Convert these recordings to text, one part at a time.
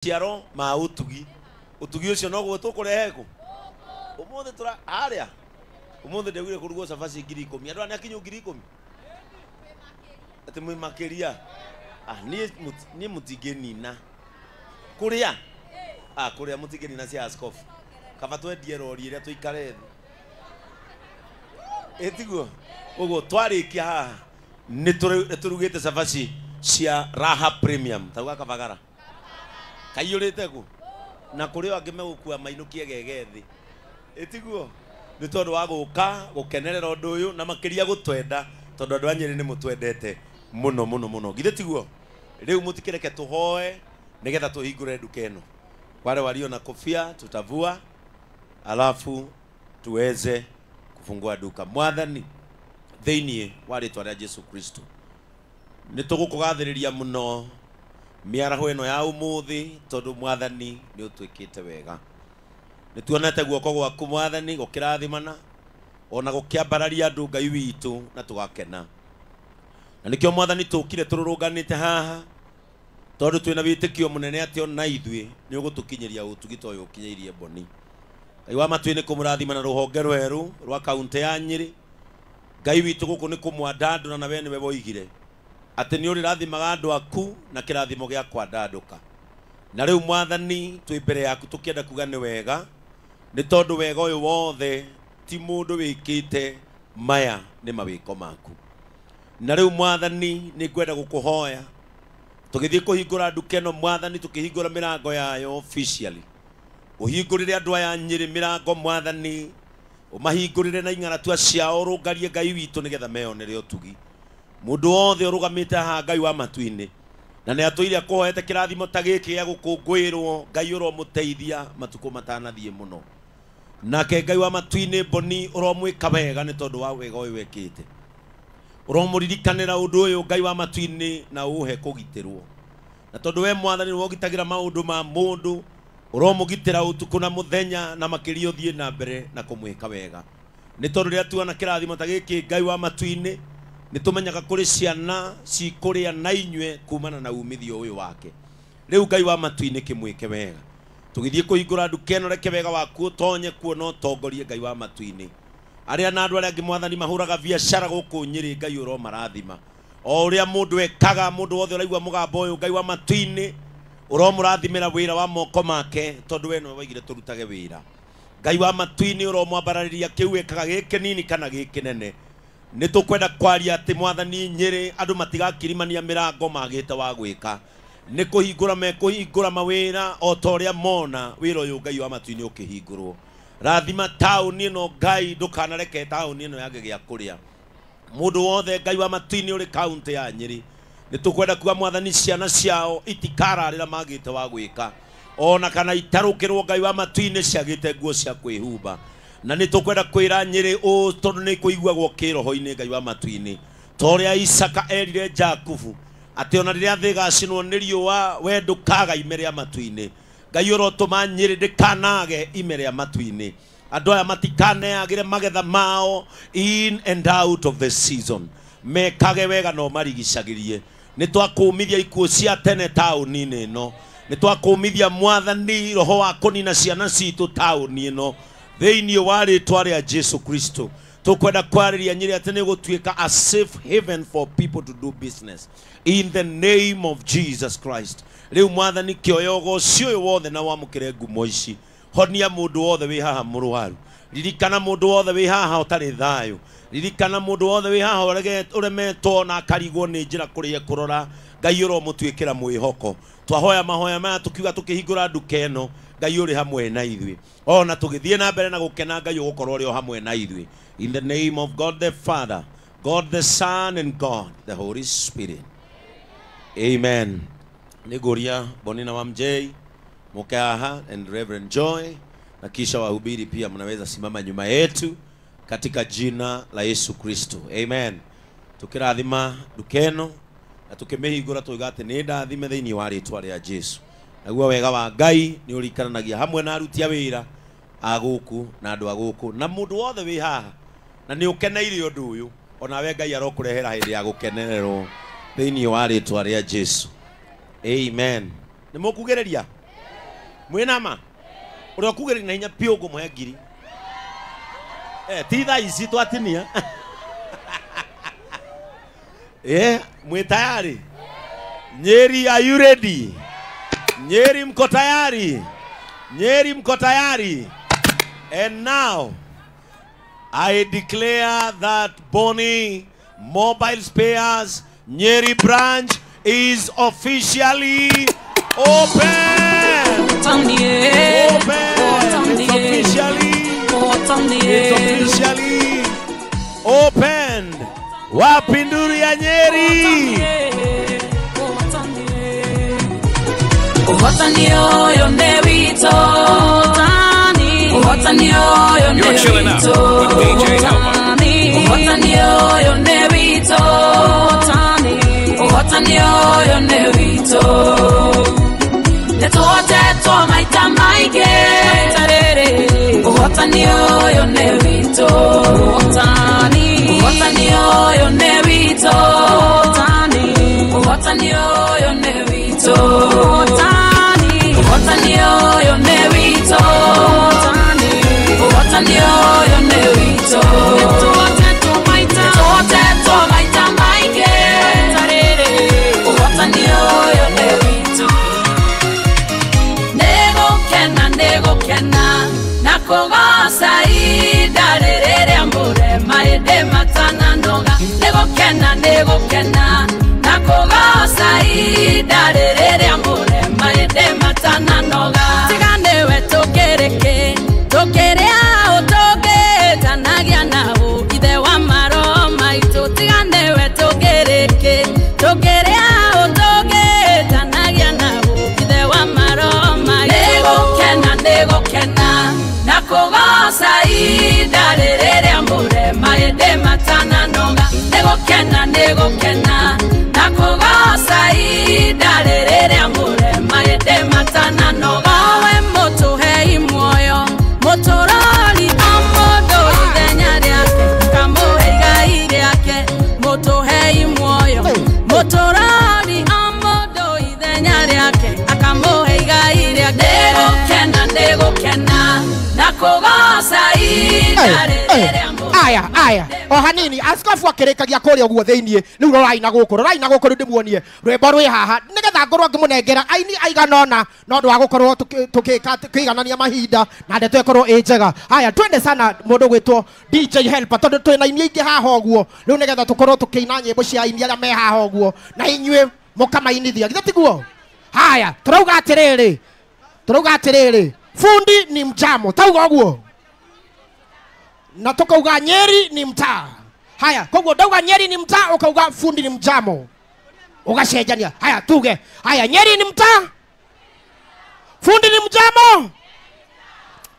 Maciaro ma utugi utugi ucio noguo tukurehe ku umuthi tura aria umuthi ndegire kurugwo cabaci 10,000 andu aya akinyu 10,000 ati mwi makiria ah nie mutingenina kuria ah kuria mutingenina cia askofu kaba twendie rori iria tuikare thi etiguo uguo twarikia haha ni turugite cabaci cia Raha Premium tauga kabagara kaiyurite ku na kuri angi megukua mainukie gege thi etiguo ni tondu wa guka gukenerera undu uyu na makiria gutwenda tondu andu a Nyeri ni mutwendete muno muno muno githe tiguo riu mutikireke tuhoe nigetha tuhingure nduka ino wale walio na kofia tutavua alafu tuweze kufungua duka. Mwathani thiini wa ritwa ria Jesu Kristo ni tugukugathiriria muno miaraho ino ya umuthi tondu Mwathani ni utwikite wega ni tuonete guoko gwaku Mwathani gukirathimana ona gukiambararia andu Ngai witu na tugakena na nikio Mwathani tukire tururunganite haha tondu twina witikio munene ati ona ithui ni ugutukinyiria utugi ta uyu ukinyeirie Mboni. Ngai wa matu ni kumurathima na ruhonge rweru rwa kaunti ya Nyeri. Ngai witu guku ni kumwandandura na we niwe woigire ati ni urirathimaga andu aku na kirathimo gia kwandanduka na riu Mwathani twi mbere yaku tukienda kuga ni wega ni tondu wega uyu wothe ti mundu wikite maya ni mawiko maku na riu Mwathani ni ngwenda gukuhoya tugithie kuhingura nduka ino Mwathani tukihingura mirango yayo officially uhingurire andu aya Nyeri mirango Mwathani umahingurire na ing'aratua ciao urungarie Ngai witu nigetha meyonere utugi mundu wothe urugamite haha Ngai wa matu-ini na ni atũire akũhoete kĩrathimo ta gĩkĩ gĩa gũkũngũĩrwo Ngai ũromũteithia matukũ matanathiĩ mũno nake Ngai wa matu-inĩ Mboni ũromwĩka wega nĩ tondũ wa wega ũyũ wekĩte ũromũririkanĩra ũndũ ũyũ Ngai wa matu-inĩ na ũhe kũgitĩrwo na tondũ we Mwathani nĩwe ũgitagĩra maũndũ ma mũndũ ũromũgitĩra ũtukũ na mũthenya na makĩria ũthiĩ na mbere na kũmwĩka wega nĩ tondũ rĩrĩa tuona kĩrathimo ta gĩkĩ Ngai wa matu-inĩ nitumenyaga kuri ciana cikuria na inyue kumana na umithio uyu wake riu Ngai wa matu-inĩ kimwike wega tugithie kuhingura nduka ĩno reke wega waku utonye kuo no tongorie Ngai wa matu-inĩ aria na andu aria angi Mwathani mahuraga biacara guku Nyeri Ngai uromarathima o uria mundu ekaga mundu wothe uraigua mugambo uyu Ngai wa matu-inĩ uromurathimira wira wa moko make tondu we niwe waigire turutage wira Ngai wa matu-inĩ uromwambarariria kiu ekaga giki nini kana giki nene ni tukwenda kwaria ati Mwathani Nyeri andu matigakirimania mirango magite wa gwika ni kuhingura mekuhingura mawira o ta uria mona wira uyu Ngai wa matu-inĩ ukihingurwo rathima tauni ino Ngai ndukanareke tauni ino yage gia kuria mundu wothe Ngai wa matu-inĩ uri kaunti ya Nyeri ni tukwenda kuga Mwathani ciana ciao itikararira magite wa gwika ona kana itarukirwo Ngai wa matu-inĩ ciagite nguo cia kwihumba na nĩ tũkwenda kwĩra Nyeri ũũ tondũ nĩ kũiguagwo kĩroho-inĩ Ngai wa matu-inĩ ta ũrĩa Isaka erire Jakubu atĩ ona rĩrĩa thĩ ĩgacinwo nĩ riũa we ndũkaga ime rĩa matu-inĩ Ngai ũrotũma Nyeri ndĩkanage ime rĩa matu-inĩ andũ aya matikaneagĩre magetha mao in and out of the season mekage wega no marigicagĩrie nĩ twakũmithia ikuũ cia tene taũni-inĩ ĩno nĩ twakũmithia Mwathani roho wa kũnina ciana citũ taũni ĩno thĩinĩ wa rĩtwa rĩa Jesu Kristo tukwenda kwarĩria Nyeri atĩ nĩ gũtuĩka a safe haven for people to do business in the name of Jesus Christ. Rĩu Mwathani kĩoya ũgoci ũyũ wothe na wamũkĩre ngumo ici honia mũndũ wothe wĩ haha mũrwaru ririkana mũndũ wothe wĩ haha ũtarĩ thayũ ririkana mũndũ wothe wĩ haha ũremetwo na akarigwo nĩ njĩra kũrĩa kũrora Ngai ũromũtuĩkĩra mwĩhoko twahoya mahoya maya tukiuga tukĩhingũra nduka ĩno Ngai ũrĩ hamwe na ithuĩ ona tũgĩthiĩ na mbere na gũkena Ngai ũgũkorwo ũrĩ o hamwe na ithuĩ in the name of God the Father, God the Son and God the Holy Spirit, amen. Nĩngũria Mboni na Wamjei muke haha and Reverend Joy na kisha wahubiri pia mnaweza simama nyuma yetu katika jina la Yesu Kristo, amen. Tukirathima nduka ĩno na tukimihingura tuiga ati ni ndathime thiini wa ritwa ria Jesu naguo wega wa Ngai ni urikaranagia hamwe na aruti a wira a guku na andu a guku na mundu wothe wi haha na ni ukeneire undu uyu ona we Ngai arokurehera hindi ya gukenererwo thiini wa ritwa ria Jesu, amen. Ni mukugiriria Mwina ma uria kugeri na hinya piũ ngũmũhe ngiri. Ti thaa ici twatinia. Mwi tayari? Nyeri, are you ready? Nyeri, mko tayari? Nyeri, mko tayari? And now I declare that Bonny Mobile Spares Nyeri branch is officially open. Open. It's officially open. Wapinduri ya Nyeri. You're chilling out with DJ Helper. Aya aya o hanini askofu akirikagia kuria uguo thiini riu rorai na guku rorai na guku riu ndimuonie rwimbo rwi haha nigetha ngorwo ngimunengera aini aigana ona no ndu wa gukorwo tukiiganania mahinda na ndeto ikorwo ĩ njega. Haya twende sana mundu gwitwo DJ Helper tondu twina aini aingi haha uguo riu nigetha tukorwo tukiina nyimbo cia aini aria me haha uguo na inyuĩ mukamainithia githĩ tiguo. Haya turauga atiriri fundi ni mjamo tauga uguo na tukauga Nyeri ni mtaa. Haya koguo ndauga Nyeri ni mtaa ukauga fundi ni mjamo ugacenjania. Haya tuge haya Nyeri ni mtaa fundi ni mjamo.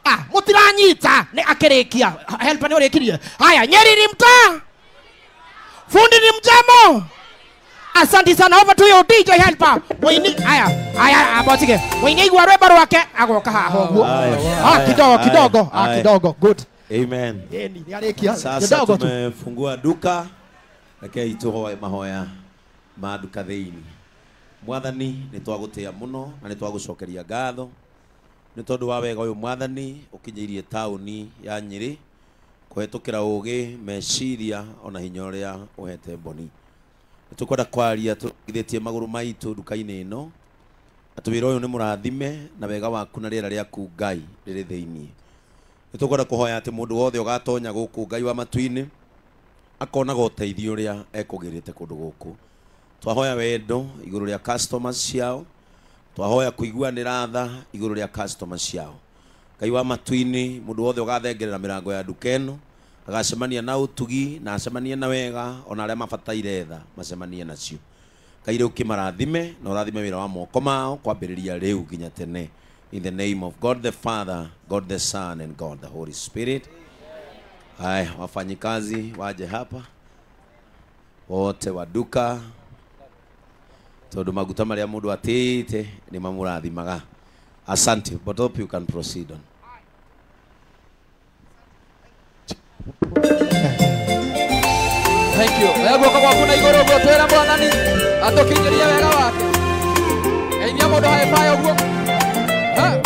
Ah mutiranyita ni akirikia help ni urikirie. Haya Nyeri ni mtaa fundi ni mjamo. Asante sana, over to you DJ Helper. Muini haya haya abotige muini igwa rwimbo rwake agoka haha uguo. Ah kidogo kidogo ah kidogo good. Amen. Sasa tumefungua duka rekei tuhoe mahoya ma duka thiini. Mwathani ni twagutia muno na ni twagucokeria ngatho ni tondu wa wega uyu mwathani ukinyeirie tauni ya Nyeri kuhetukira ugi meciria ona hinya uria uhete Mboni. Tukwenda kwaria tugithitie maguru maitu duka-ini ino ati wira uyu ni murathime na wega waku na riera riaku Ngai riri thiini. Nitukwenda kuhoya ati mundu wothe ugatonya guku Ngai wa matu-ini akonaga uteithio uria ekugirite kundu guku. Twahoya wendo iguru ria customers ciao, twahoya kuiguanira tha iguru ria customers ciao. Ngai wa matu-ini mundu wothe ugathengerera mirango ya nduka ino agacemania na utugi na acemanie na wega ona aria mabataire tha macemanie nacio. Ngai riu kimarathime na urathime wira wa moko mao kwambiriria riu nginya tene. In the name of God the Father, God the Son, and God the Holy Spirit. Haya, wafanyikazi waje hapa wote wa duka tondu maguta maria mundu atite ni mamurathimaga. Asante, but hope you can proceed on. Thank you. Oya guoko gwaku na iguru uguo twira Mwathani atukinyirie wega wake. Geithia mundu high five uguo. Ha.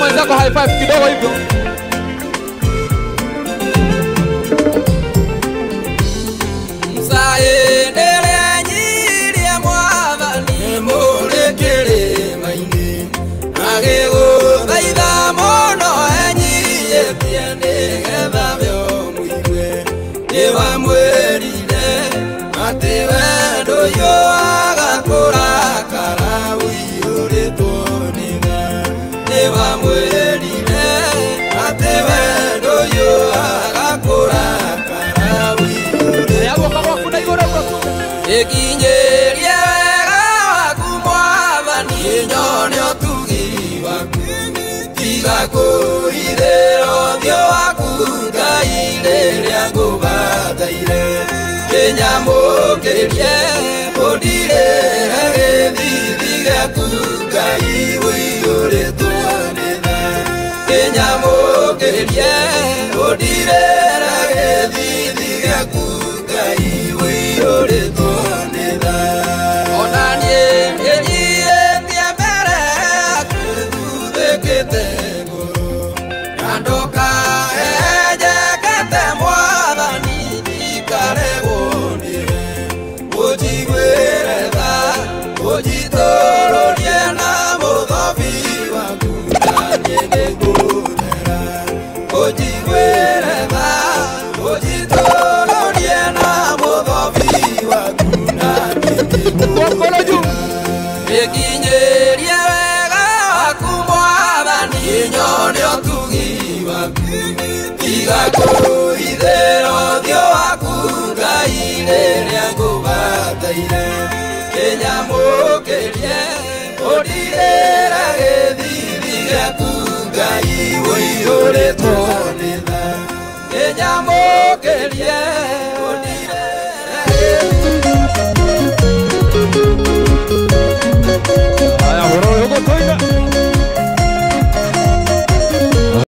Mwenzako high five kidogo hivyo. Msaendele nyirie mwathani mũrĩkĩrĩ maini agĩgũthaitha mũno enyiĩtie nĩgetha we ũmũigue nĩwamwĩrire atĩ wendo ũyũ agakũrakara ũiyũrĩtwo nĩ tha nĩwamwĩrire atĩ wendo ũyũ agakũrakara ũiyũrĩtwo Ikinyerie wega waku mwathani nyone ũtugi waku tiga kũhithĩra ũthiũ waku Ngai rĩrĩa ngũbataire kĩnyamũkĩrie ũndirĩre gĩthithi gĩaku Ngai ũiyũrĩtwo nĩ tha kĩnyamũkĩrie ũndirĩre gĩthithi gĩaku Ngai ũiyũrĩtwo nĩ tha ona niĩ nĩnyiĩtie mbere yaku thuthĩkĩte ngoro na ndũkahenjekete mwathani ndikaregwo nĩwe ũnjiguĩre tha ũnjitũrũrie na mũthobi waku na niĩ nĩngũthera ũnjiguĩre tha ũnjitũrũrie na mũthobi waku na niĩ nĩngũthera Nĩnginyĩrie wega waku mwathani nyone ũtugi waku tiga kũhithĩra ũthiũ waku Ngai rĩrĩa ngũbataire kĩnyamũkĩrie ũndirĩre gĩthithi gĩaku Ngai ũiyũrĩtwo nĩ tha kĩnyamũkĩrie